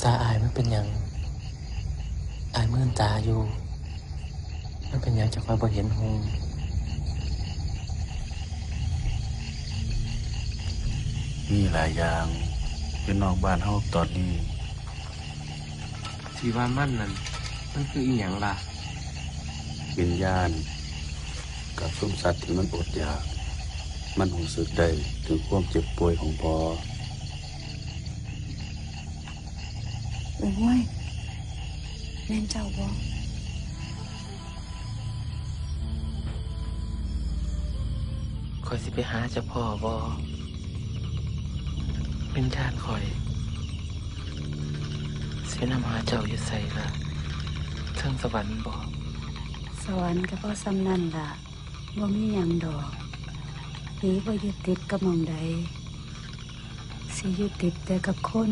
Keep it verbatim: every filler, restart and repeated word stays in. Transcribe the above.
ตาอ้ายมันเป็นหยัง อ้ายมื่นตาอยู่ มันเป็นหยังจั่งค่อยบ่เห็นฮู้ มีหลายอย่างอยู่นอกบ้านเฮาตอนนี้ สิว่ามันนั่น มันคืออีหยังล่ะ วิญญาณ กับซุมสัตว์ที่มันอดอยาก มันรู้สึกได้ถึงความเจ็บป่วยของพ่อ โอ้ย แม่นเจ้าบ่ ข้อยสิไปหาเจ้าพ่อบ่ วิญญาณข้อย สินำหาเจ้าอยู่ไสล่ะ เทิงสวรรค์บ่ สวรรค์ก็พอส่ำนั้นล่ะ บ่มีหยังดอก ผีบ่ยึดติดกับหม่องใด สิยึดติดแต่กับคน